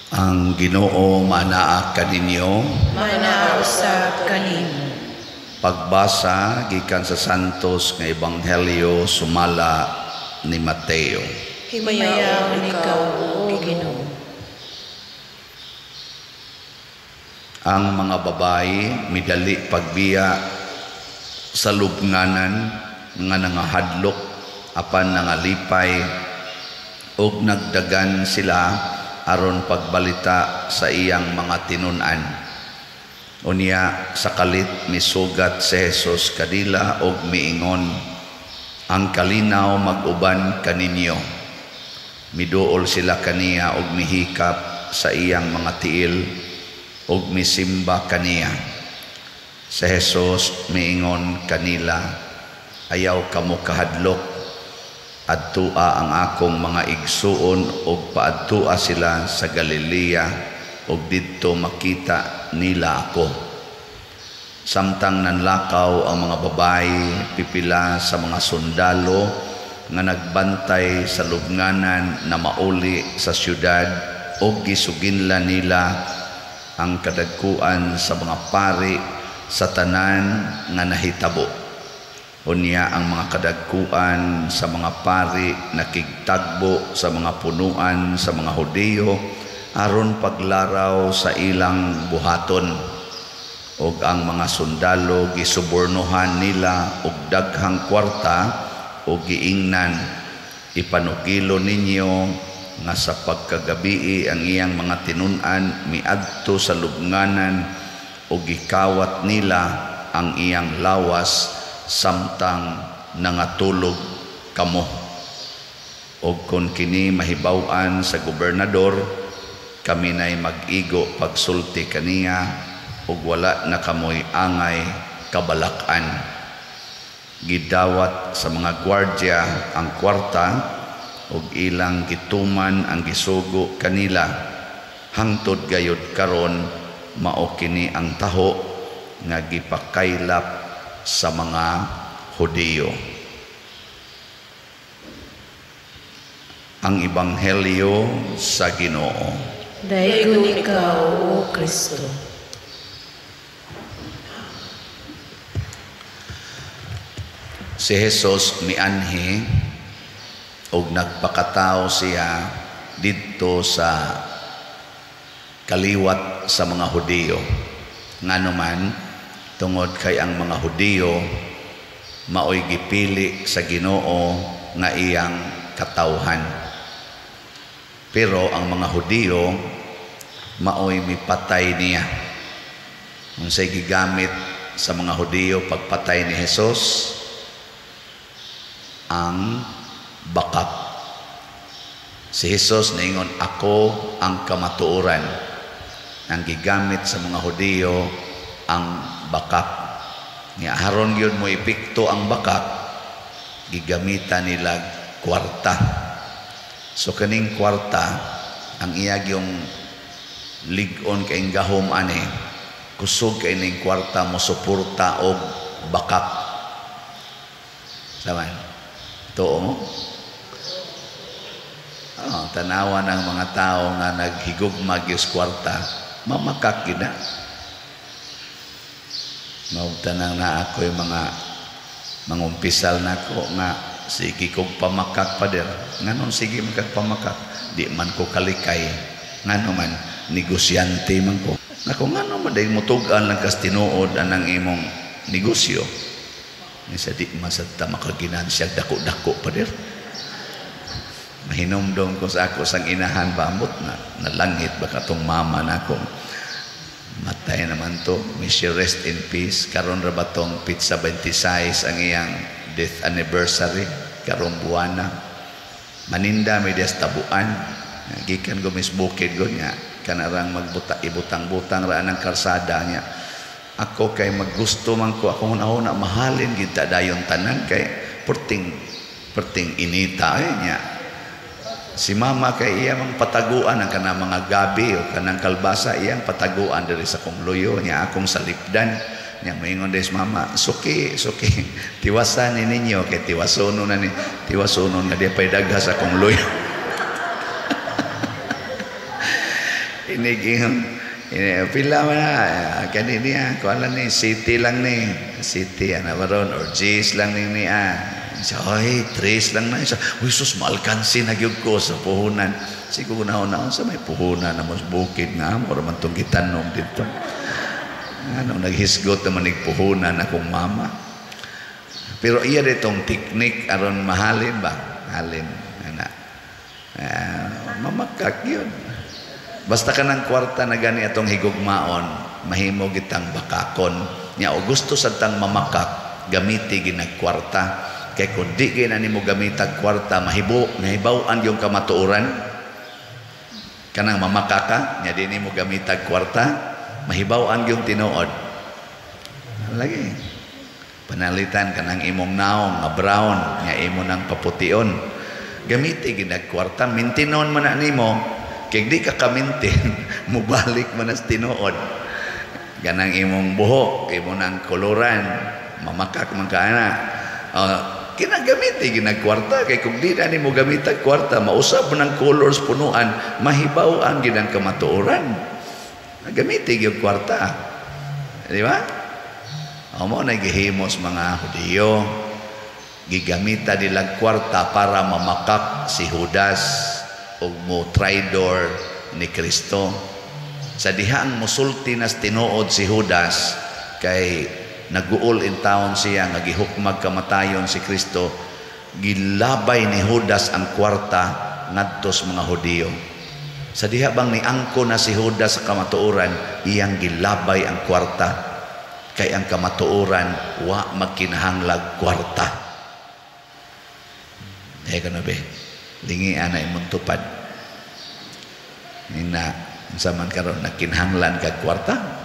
Ang Ginoo manaa kaninyo. Manaa usab kanimo. Pagbasa gikan sa Santos nga Ebanghelyo sumala ni Mateo. Himayaon ikaw, O Ginoo. Ang mga babayi midali pagbiya sa lubnganan nga nangahadlok apan nangalipay ug nagdagan sila aron pagbalita sa iyang mga tinun-an. Unya sa kalit misugat si Jesus kanila og miingon, "Ang kalinaw mag-uban kaninyo." Miduol sila kaniya og mihikap sa iyang mga tiil og misimba kaniya. Si Jesus miingon kanila, "Ayaw kamo kahadlok, adtua ang akong mga igsuon og paadtua sila sa Galilea og didto makita nila ako." Samtang nanlakaw ang mga babayi, pipila sa mga sundalo nga nagbantay sa lubnganan na mauli sa syudad og gisuginlan nila ang kadagkuan sa mga pari sa tanan nga nahitabo. Unya ang mga kadagkuan sa mga pari nakigtagbo sa mga punuan sa mga Hudiyo aron paglaraw sa ilang buhaton. Og ang mga sundalo gisubornohan nila og daghang kwarta og giingnan, "Ipanukilo ninyo nga sa pagkagabii ang iyang mga tinun-an miadto sa lubnganan og gikawat nila ang iyang lawas samtang nangatulog kamo. Og kon kini mahibaw-an sa gobernador, kami nay mag-igo pagsulti kaniya ug wala na kamoy angay kabalak-an." Gidawat sa mga gwardya ang kwarta ug ilang gituman ang gisugo kanila. Hangtod gayud karon mao kini ang taho nga gipakaylap sa mga Hudiyo. Ang Ebanghelyo sa Ginoo. Daygon ikaw, O Kristo. Si Jesus mianhi og nagpakatao siya didto sa kaliwat sa mga Hudiyo. Ngano man, tungod kay ang mga Hudiyo maoy gipili sa Ginoo nga iyang katawhan. Pero ang mga Hudiyo maoy mipatay niya. Unsay gigamit sa mga Hudiyo pagpatay ni Jesus? Ang bakak. Si Jesus niingon, "Ako ang kamatuoran." Ang gigamit sa mga Hudiyo ang bakak. Nga haron gyud mo epekto ang bakak, gigamitan nila kwarta. So kaning kwarta, ang iya yung lig-on kay gahom ani, kusog kay ning kwarta mo suporta og bakak. Saman? Tuo mo? Oh, tanawa ng mga tao nga naghigugma gyud kwarta, mamakak gyud na. Maugtanang na ako yung mga mangumpisal nako nga sige kog pamakak, pader. Nganong sige man kag pamakak? Di man ko kalikay. Ngano man, negosyante man ko. Nako, ngano man dahil mutug-an lang kas tinuod anang imong negosyo. Isa di man sa ta makaginansya dako-dako, pader. Mahinumdom ko sa ako sang inahan ba amot na nalangit ba katong mama nako. Matay naman to. May she rest in peace. Karon ra ba tong pizza 26 ang iyang death anniversary karong buwana. Maninda may des tabuan. Gikan ko mis bukid ko niya. Kanarang magbuta ibutang-butang ra ang karsada niya. Ako kay maggusto man ko akong una mahalin gid ta dayon tanan kay perting perting inita ay niya. Si mama kay iya mang pataguan ang kanang mga gabi o kanang kalbasa iyang pataguan diri sa kong luyo niya akong salipdan niya. Moingon des mama, "Suki, suki, tiwasan ni ninyo kay tiwasono na ni tiwasono nga di pay dagha sa kong luyo." Inig pila man na kani niya, kuan lang ni city lang ni city ana baron or G's lang ni niya. Siya, ay, tres lang na. Siya, uy, sus, maalkansi na gyud ko sa puhunan. Siguro na sa may puhunan na mas bukid nga, mura man itong gitanom dito. Ano, naghisgot naman puhunan akong mama. Pero iya ditong teknik aron mahalin ba? Halin. Ana. Mamakak yun. Basta ka ng kwarta na gani atong higugmaon, mahimo gitang bakakon. Nya o gusto sa tang mamakak, gamiti ginagkwarta. Kay kung di gina nimo gamitag kwarta, mahibaw-an yung kamatuoran. Kanang mamakaka, nya di nimo gamitag kwarta, mahibaw-an yung tinuod. Lagi. Panalitan kanang imong naong nga brown, nya imo nang papution. Gamiti ginagkwarta, mintinon man na nimo, kay di ka kamintin, mubalik man as tinuod. Ganang imong buhok, imo nang koloran, mamakak man ka ana. Kinagamit ginagkwarta kay kung di na nimo gamitag kwarta, mausab man ang colors punuan, mahibaw-an gid ang kamatuoran. Gamiti gyud kwarta. Di ba? Amo na gihimos mga Hudiyo. Gigamita nila kwarta para mamakak si Judas og mo traidor ni Kristo. Sa dihang musulti nas tinuod si Judas kay naguol in town siya nga gihukmag kamatayon si Kristo, gilabay ni Judas ang kwarta ngadto sa mga Hudiyo. Sa diha bang niangko na si Judas sa kamatuoran, iyang gilabay ang kwarta kay ang kamatuoran wa magkinahanglag kwarta. Eh kano be, lingian na imong tupad. Nina unsa man karon nagkinahanglan kag kwarta?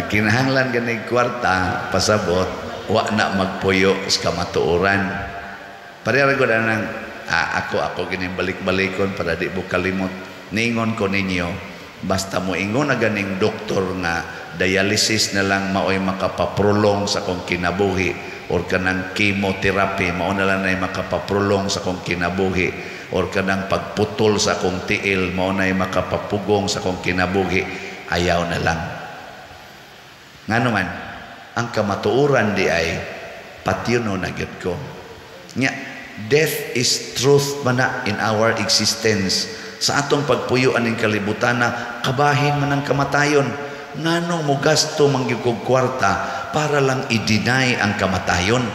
Kinahanglan ganig kwarta pasabot wa na magpuyo sa kamatuoran. Pareha gud anang ako gini balik-balikon para di mo kalimot. Ningon ko ninyo, basta mo ingon na ganing doktor nga dialysis na lang maoy makapaprolong sa akong kinabuhi, or kanang chemotherapy mao na lang nay makapaprolong sa akong kinabuhi, or kanang pagputol sa akong tiil mao nay makapapugong sa akong kinabuhi, ayaw na lang. Ngano man, ang kamatuoran di ay patyuno na gyud ko. Nya, death is truth man na in our existence. Sa atong pagpuyo aning kalibutana, kabahin man ang kamatayon. Ngano mo gasto man gyud kog kwarta para lang i-deny ang kamatayon?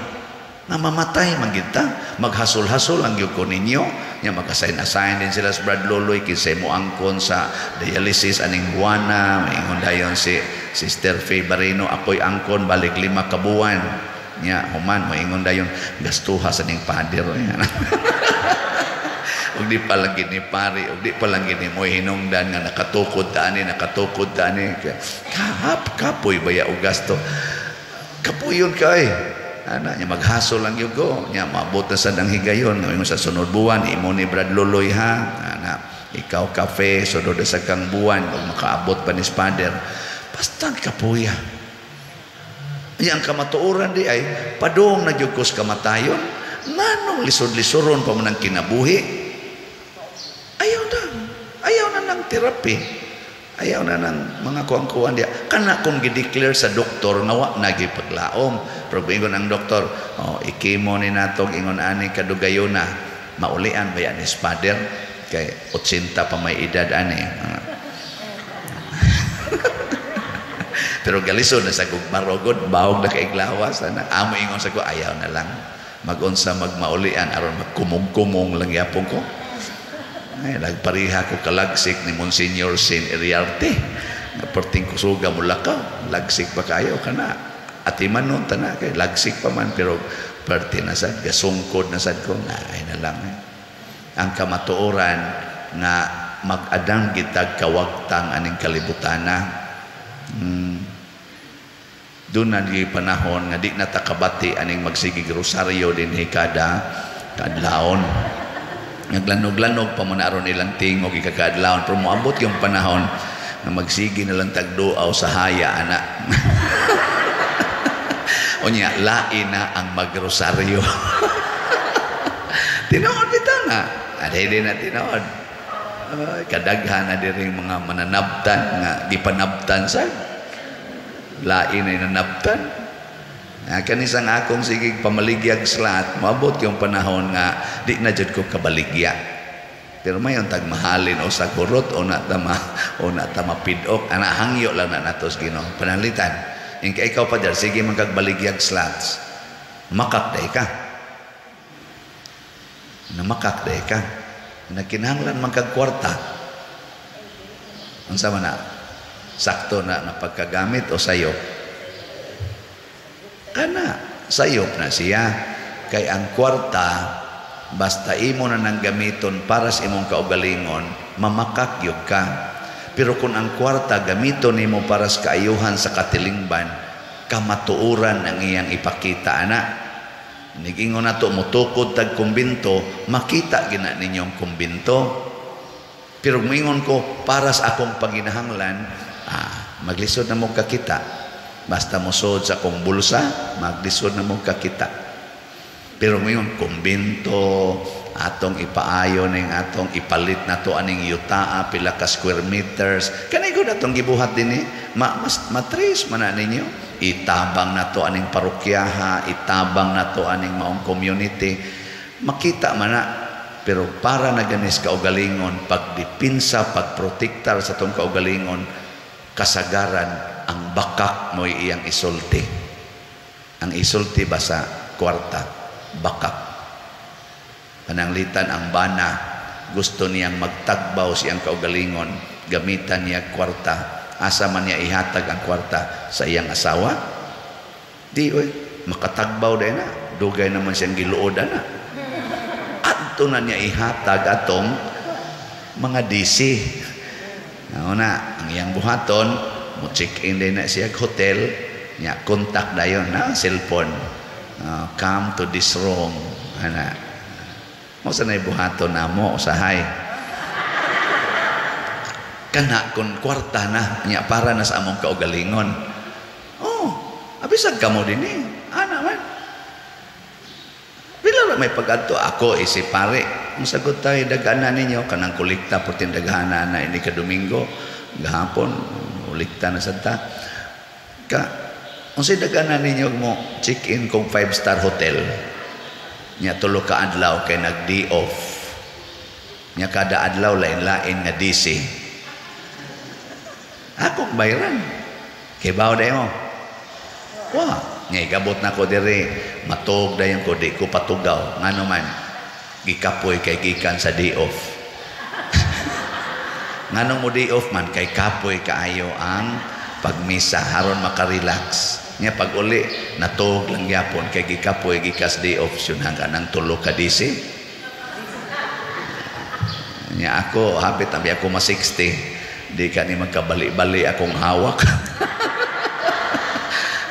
Na mamatay man gyud ta, maghasol-hasol ang gyud ko ninyo. Nya magka-sign-assign din sila sa Brad Loloy kinsay mo angkon sa dialysis aning buwana, maingon dayon si Sister Faye Barino, ako'y angkon balik 5 ka buwan. Nya human moingon dayon gastuha sa ning pader. Ug di pa lang gini pari, ug di pa lang gini mo hinungdan nga nakatukod ta ani, nakatukod ta ani. Kahap kapoy baya og gasto. Kapuyon kay. Ana nya maghasol lang gyud ko. Nya maabot na sad ang higayon nga sa sunod buwan imo ni Brad Loloy ha. Ana ikaw kafe sunod sa kang buwan ug makaabot pa ni Father. Basta kapuya. Nya ang kamatuoran di ay padung na gyud ko sa kamatayon. Nganong lisod-lisoron pa man ang kinabuhi? Ayaw na. Ayaw na ng therapy. Ayaw na ng mga kuang-kuan diya. Kana kung gideclare sa doktor nga wa na gipaglaom. Pero ingon ang doktor, oh, ikimo ni natog ingon ani kadugayona. Maulian ba yan ni Father? Kay 80 pa may edad ani. Pero galisod na sa gugmarogod, bahog na kaiglawas. Ana, amo ingon sa ko, ayaw na lang. Magunsa magmaulian aron magkumong-kumong lang yapon ko. Ay, nagpariha ko kalagsik ni Monsignor Sin Iriarte. Perting kusuga mo lakaw, lagsik pa kayo kana. Atiman nun tana kay lagsik pa man pero perti na sad gasungkod na sad ko na ay na lang. Eh. Ang kamatuoran nga mag-adang gitag kawagtang aning kalibutana. Doon na di panahon nga di na takabati aning magsigig rosaryo dinhi kada kaadlawon. Naglanog-lanog pa man aron ilang tingog ikakaadlawon pero moabot yung panahon nga magsigi na lang tagduaw sa haya ana. Unya lain na ang magrosaryo. Tinuod bitaw na. Adili na tinuod. Kadaghan na diri mga mananabtan nga gipanabtan sa lain ay nanabtan. Kanisang akong sigig pamaligyag slot, moabot yung panahon nga di na jud ko kabaligya. Pero mayon tag mahalin o sa kurot o na tama o na tama pidok, ana hangyo lang na natos Ginoo. Pananglitan. Ingka ikaw pa der sige man kag baligyag slots. Makak day ka. Namakak day ka. Nagkinahanglan man kag kwarta. Unsa man na? Sakto na nga pagkagamit o sayop? Kana, sayop na siya. Kay ang kwarta, basta imo na nang gamiton para sa imong kaugalingon, mamakak gyud ka. Pero kung ang kwarta gamiton nimo para sa kaayuhan sa katilingban, kamatuoran ang iyang ipakita ana. Nigingon nato motukod tag kumbinto, makita gina ninyong kumbinto. Pero moingon ko para sa akong panginahanglan, maglisod na mo kakita. Basta mosod sa akong bulsa, maglisod na mo kakita. Pero moingon kumbinto, atong ipaayo ning atong ipalit nato aning yutaa pila ka square meters. Kanay gud atong gibuhat dinhi, mas matris man na ninyo. Itabang nato aning parokyaha, itabang nato aning maong community. Makita man na, pero para na ganis kaugalingon, pagdipinsa, pagprotektar sa tong kaugalingon, kasagaran ang bakak mo'y iyang isulti. Ang isulti ba sa kwarta? Bakak. Pananglitan ang bana, gusto niyang magtagbaw siyang kaugalingon, gamitan niya kwarta. Asa man niya ihatag ang kwarta sa iyang asawa? Di oy, makatagbaw day na. Dugay naman siyang giluod ana. Adto na niya ihatag atong mga DC. Nauna, ang iyang buhaton, mo check-in din na siya hotel, niya contact dayon na cellphone. Come to this room ana. Mo sa nay buhaton namo usahay. Kana kun kwarta na nya para na sa among kaugalingon. Oh, abisag kamo dinhi. Ana man. Pila ra may pag-adto ako isip pare. Ang sagot tayo dagana ninyo kanang kolekta putin daghana na ini ka Domingo gahapon kolekta na sad ta. Ka unsay dagana ninyo mo check-in kong 5-star hotel. Nya tulo ka adlaw kay nag-day off. Nya kada adlaw lain-lain nga DC. Akong bayran. Kay bawo dayon mo. Wa, nya igabot na ko diri, matuog dayon ko di ko patugaw. Ngano man gikapoy kay gikan sa day off. Ngano mo day off man kay kapoy kaayo ang pagmisa haron makarelax. Nya pag uli natuog lang gyapon kay gikapoy gikas day off yun hanggang nang tulo ka DC. Nya ako hapit abi ako ma 60. Di ka ni magkabali-bali akong hawak.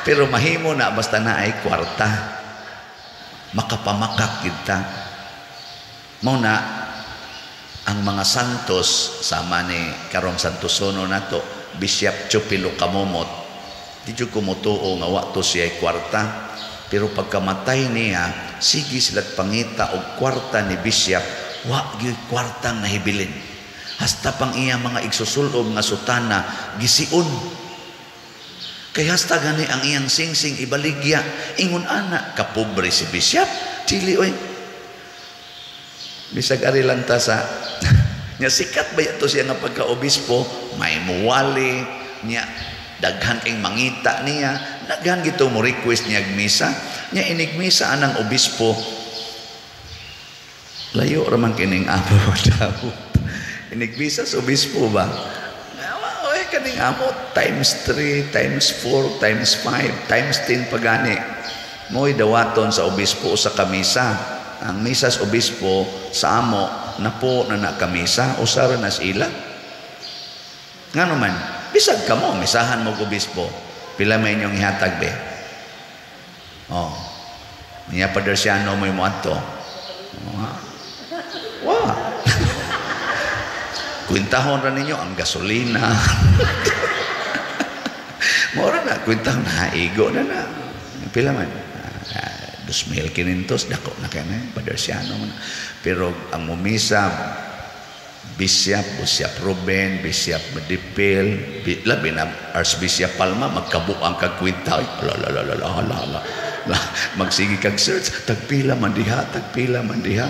Pero mahimo na basta na ay kwarta. Makapamakak kita. Mao na ang mga santos sama ni karong Santosono nato, Bishop Chupilo Kamomot. Di jud ko motuo nga wa to siya kwarta. Pero pagkamatay niya, sige sila pangita og kwarta ni Bishop, wa gyud kwartang nahibilin. Hasta pang iya mga igsusulob nga sutana gisiun. Kay hasta gani ang iyang singsing ibaligya. Ingon ana kapobre si Bishop. Dili oy. Bisag ari lang ta sa nya sikat ba to siya nga pagkaobispo, may muwali nya daghan kay mangita niya, daghan gito mo request niya misa. Nya inig misa anang obispo. Layo ra man kining amo daw. Inigbisa sa obispo ba? Oy, kaning amo times 3, times 4, times 5, times 10 pagani. Mo'y dawaton sa obispo sa kamisa. Ang misa sa obispo sa amo napo na na kamisa usara na sa ila. Ngano man, bisag kamo misahan mo obispo. Pila may inyong ihatag be? Oh. Niya padersyano mo'y moadto. Oh, wa. Kwintahon ra ninyo ang gasolina. Mora na, kwintahon na, igo na na. Pila man? 2,500, dako na kay na Padersiano man. Pero ang mumisa, Bishop, Bishop Ruben, Bishop Medipil, labi na Archbishop Palma, magkabuang kag kwenta. Ay, la la la la la la la. La, magsige kag search, tagpila man diha, tagpila man diha.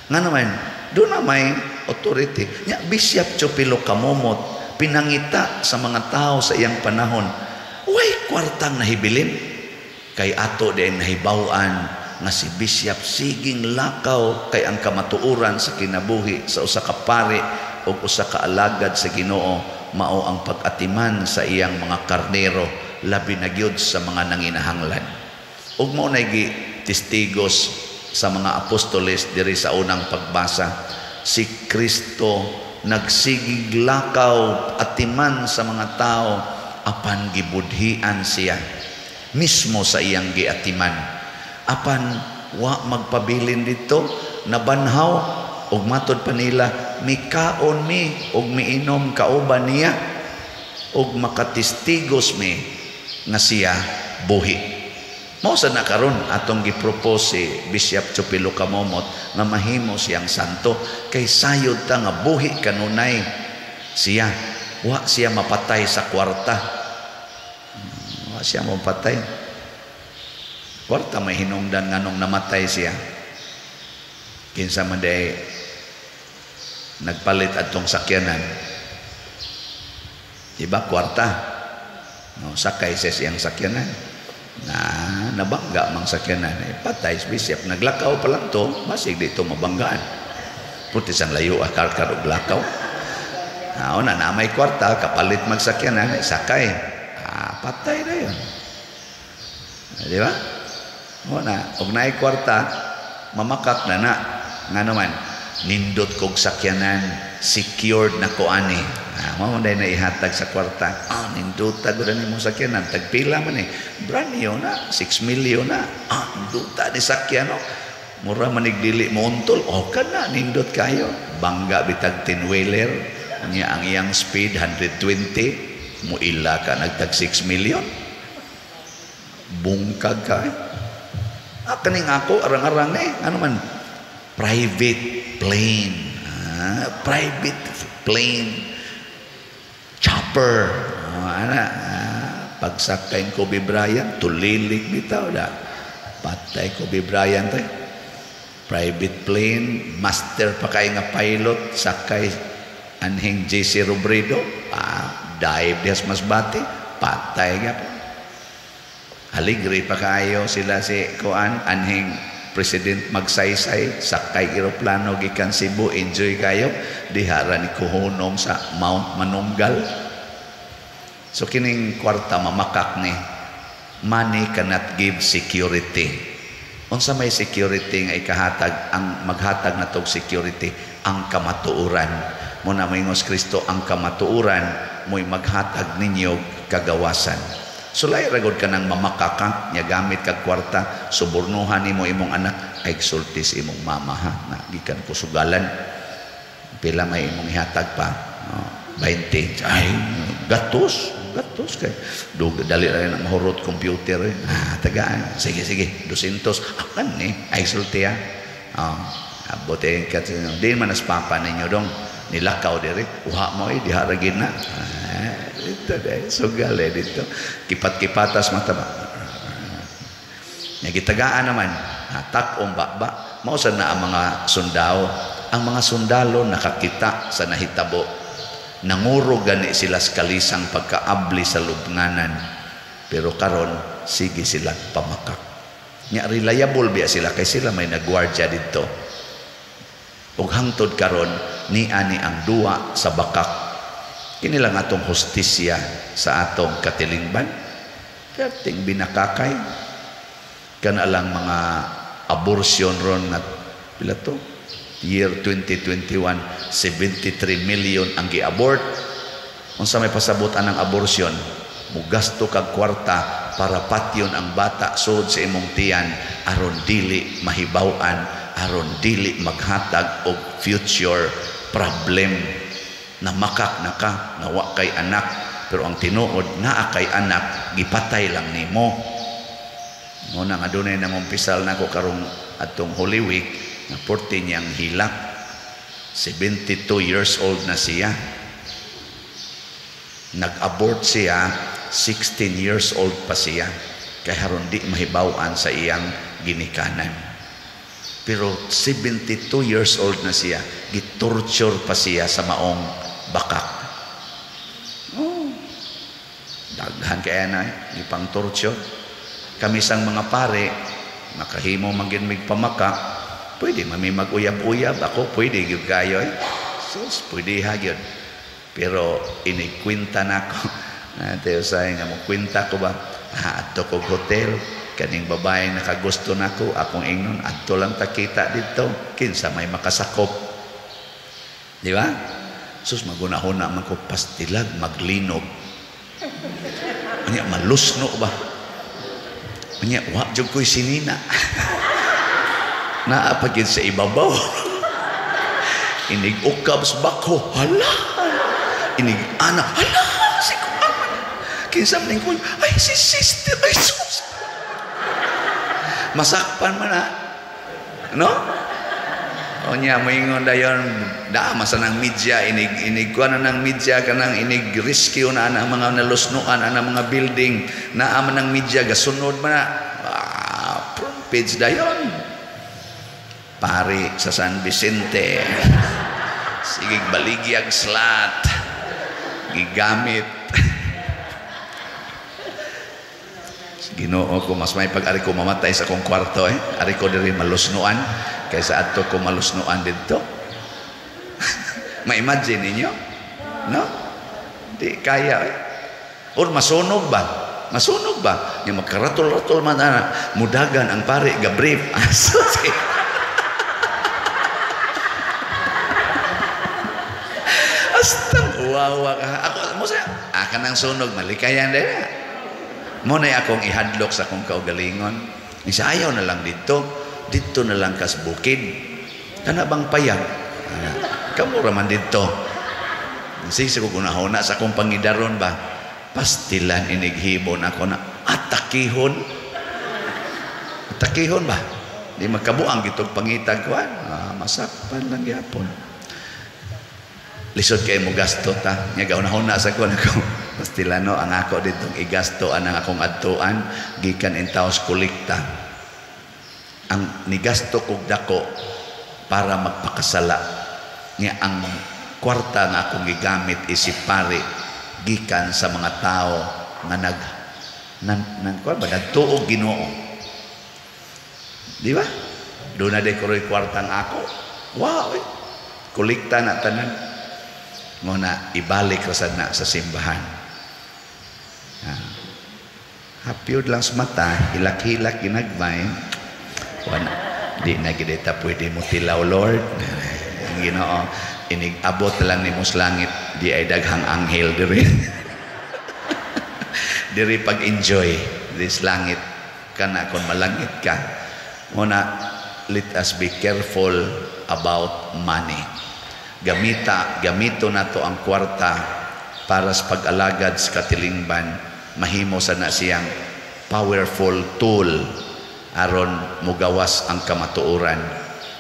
Nga naman, doon na may authority. Nya, Bishop Teofilo Camomot, pinangita sa mga tao sa iyang panahon, way kwartang nahibilin. Kay ato din nahibaw-an nga si Bishop siging lakaw kay ang kamatuoran sa kinabuhi sa usa ka pari o usa ka alagad sa Ginoo mao ang pag-atiman sa iyang mga karnero, labi na gyud sa mga nanginahanglan. Ug mao na gi testigos sa mga apostoles diri sa unang pagbasa, si Kristo nagsigig lakaw atiman sa mga tao apan gibudhian siya mismo sa iyang giatiman. Apan wa magpabilin dito, nabanhaw ug matod pa nila, mikaon mi ug miinom kauban niya ug makatestigos mi nga siya buhi. Mao sa na karon atong gipropose si Bishop Teofilo Camomot nga mahimo siyang santo kay sayod ta nga buhi kanunay siya. Wa siya mapatay sa kwarta. Wa siya mapatay. Kwarta may hinungdan nganong namatay siya. Kinsa man day nagpalit adtong sakyanan. Diba kwarta? No, sakay siya siyang sakyanan. Na nabangga mang sakyanan eh, patay si Bishop. Naglakaw pa lang to, basig dito mabanggaan. Puti sang layo akar kar og lakaw. Na na na may kwarta kapalit magsakyanan, eh, sakay. Ah, patay na yun. Di ba? O na, og naay kwarta, mamakak na na. Nga naman, nindot kog sakyanan, secured na ko ani. Ah, mao man na ihatag sa kwarta. Ah, nindota gud ani mo sakyanan, tagpila man eh. Brand new na, 6 million na. Ah, nindota ni sakyan no. Mura manig dili moontol. O kana nindot kayo. Bangga bitag 10 wheeler. Nya ang iyang speed 120, muila ka nagtag 6 million. Bungkag ka eh. Ah, kaning ako, arang-arang eh. Ano man? Private plane. Ah, private plane. Chopper. Ah, ana. Ah, pagsakay Kobe Bryant, tulilig bitaw da. Patay Kobe Bryant eh. Private plane, master pa kay nga pilot, sakay anhing JC Robredo, ah, dive dihas Masbate, patay gyapon. Aligre pa kayo sila si Kuan anhing President Magsaysay, sakay eroplano gikan Cebu, enjoy kayo diha ra ni kuhunong sa Mount Manunggal. So kining kwarta mamakak ni. Money cannot give security. Unsa may security nga ikahatag? Ang maghatag na tog security, ang kamatuoran. Mo na moingos Kristo, ang kamatuoran mo'y maghatag ninyo kagawasan. Sulay ra gud ka nang mamakaka nya gamit kag kwarta, subornuhan nimo imong anak, ay sulti sa imong mama ha, na gikan ko sugalan. Pila may imong ihatag pa? No, 20. Ay, gatos, gatos kay dug dali ra na mahurot computer eh. Ah, tagaan. Sige, sige, 200. Ah, kan ni, ay sulti ha. Oh, abot eh kat di man as papa ninyo dong nilakaw diri, uha mo eh, diha ra gid na. Ah, dito dahil sugal eh dito kipat-kipatas mata ba nya gitagaan naman tak-om ba mao sad na ang mga sundao. Ang mga sundalo nakakita sa nahitabo, nanguro gani sila sa kalisang pagkaabli sa lubnganan, pero karon sige sila pamakak. Nya reliable biya sila kay sila may nagwardya didto. Ug hangtod karon niani ang duwa sa bakak. Kini lang atong hustisya sa atong katilingban, perting binakakay. Kana lang mga abortion ron nga pila to, year 2021, 73 million ang gi-abort. Unsa may pasabot anang abortion? Mugasto kag kwarta para patyon ang bata sud sa imong tiyan aron dili mahibaw-an, aron dili maghatag og future problem na makak na ka nga wa kay anak, pero ang tinuod naa kay anak, gipatay lang nimo. Mo na nga dunay nangumpisal nako karong atong Holy Week nga porte niyang hilak. 72 years old na siya. Nag-abort siya, 16 years old pa siya. Kay haron di mahibaw-an sa iyang ginikanan. Pero 72 years old na siya, gitorture pa siya sa maong bakak. Oh, daghan kaya na, gipang torture. Kami sang mga pare, makahimo man gyud mig pamaka, pwede mami mag-uyab-uyab, ako pwede gyud kayo eh. Sus, pwede ha gyud. Pero inikwenta na ako. Tayo say nga mo kwenta ko ba, adto kog hotel, kaning babae nakagusto nako, akong ingnon adto lang ta kita didto, kinsa may makasakop. Di ba? Sus, magunahuna man ko pastilag maglinog. Anya malusno ba? Anya wa jud ko'y sinina. Naa pa gyud sa ibabaw. Inig ukab sa bako, hala. Inig ana, hala si kuan. Kinsa man ko, ay si sister, ay sus. Masakpan man na. No? O niya, moingon dayon, daa masa ng media, inig, inig kuan na ng media, kanang inig rescue na ang mga nalusnuan, ang mga building, naa man ng media, gasunod man na. Ah, front page dayon. Pari sa San Vicente. Sige, baligyag slat. Gigamit. Ginoo ko, mas may pag-ari ko mamatay sa akong kwarto eh. Ari ko diri malusnuan kaysa adto ko malusnuan didto. Ma-imagine ninyo? No? Di kaya eh. Or masunog ba? Masunog ba? Yung magkaratol-ratol man ana, mudagan ang pare gabrief. Astang uwawa ka. Ako mo sa kanang sunog malikayan din. Mo na akong ihadlok sa akong kaugalingon. Isa ayaw na lang dito. Dito na lang kas bukid. Kana bang payag? Kamo ra man dito. Sige ko gunahona sa akong pangidaron ba. Pastilan inighibon ako na atakihon. Atakihon ba? Di magkabuang gitog pangitag kuan. Masakpan lang gyapon. Lisod kay mo gasto ta. Nya gaunahona sa kuan ako. Pastilano ang ako ditong igasto anang akong adtuan gikan in taos kolekta. Ang nigasto kog dako para magpakasala. Nya ang kwarta nga akong gigamit isip pare gikan sa mga tao nga nag nan kuan ba nagtuo Ginoo. Di ba? Doon na dekoroy kwartang ako. Wow, eh. Kolekta na tanan. Mo na ibalik rasad na sa simbahan. Hapyod lang sa mata, hilak-hilak ginagmay. Wala, di na gidita pwede mo tilaw, Lord. Ang Ginoo, inig-abot lang ni mo sa langit, di ay daghang anghel diri. Diri pag-enjoy this langit kana kon malangit ka. Mo na, let us be careful about money. Gamito nato ang kwarta para sa pag-alagad sa katilingban, mahimo sa na siyang powerful tool aron mugawas ang kamatuoran.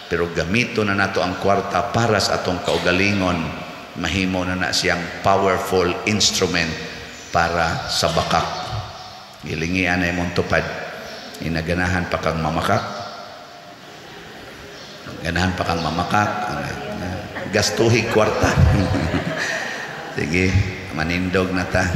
Pero gamito na nato ang kwarta para sa atong kaugalingon, mahimo na na siyang powerful instrument para sa bakak. Gilingian na imong tupad. Inaganahan pa kang mamakak. Ganahan pa kang mamakak. Gastuhi kwarta. Sige, manindog na ta.